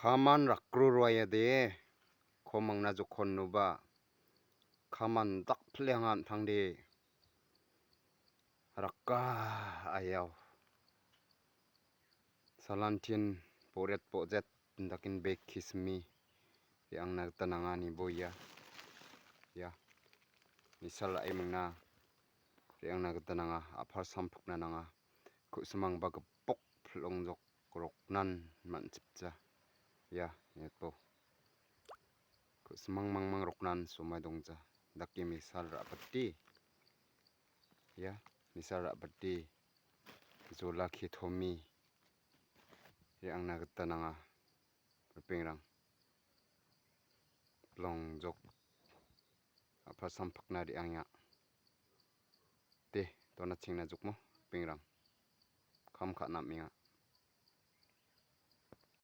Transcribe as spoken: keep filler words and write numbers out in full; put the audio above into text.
Kaman rakro roayade, komangna jokon noba, kaman dakpile anga an·tangde, rakka ayau. Salantin boret bojet indakin bek kismi re·angna gita nanga nibo ia. Ia. Misal ra·e mingna re·angna gita nanga, apar sampukna nanga. Ku·simangba gipok pil·ongjok roknan man·chipja. Ia, iako. Ku·simang mangmang roknan somai dongja. Dake misal ra·bate. Ia, misal ra·bate. Jola ketomi. Re·angna gita nanga. Ripengrang. Pil·ongjok. Apar sampakna re·angenga. De, dona chengna jokmo, ripengrang. Kam ka·na am·enga.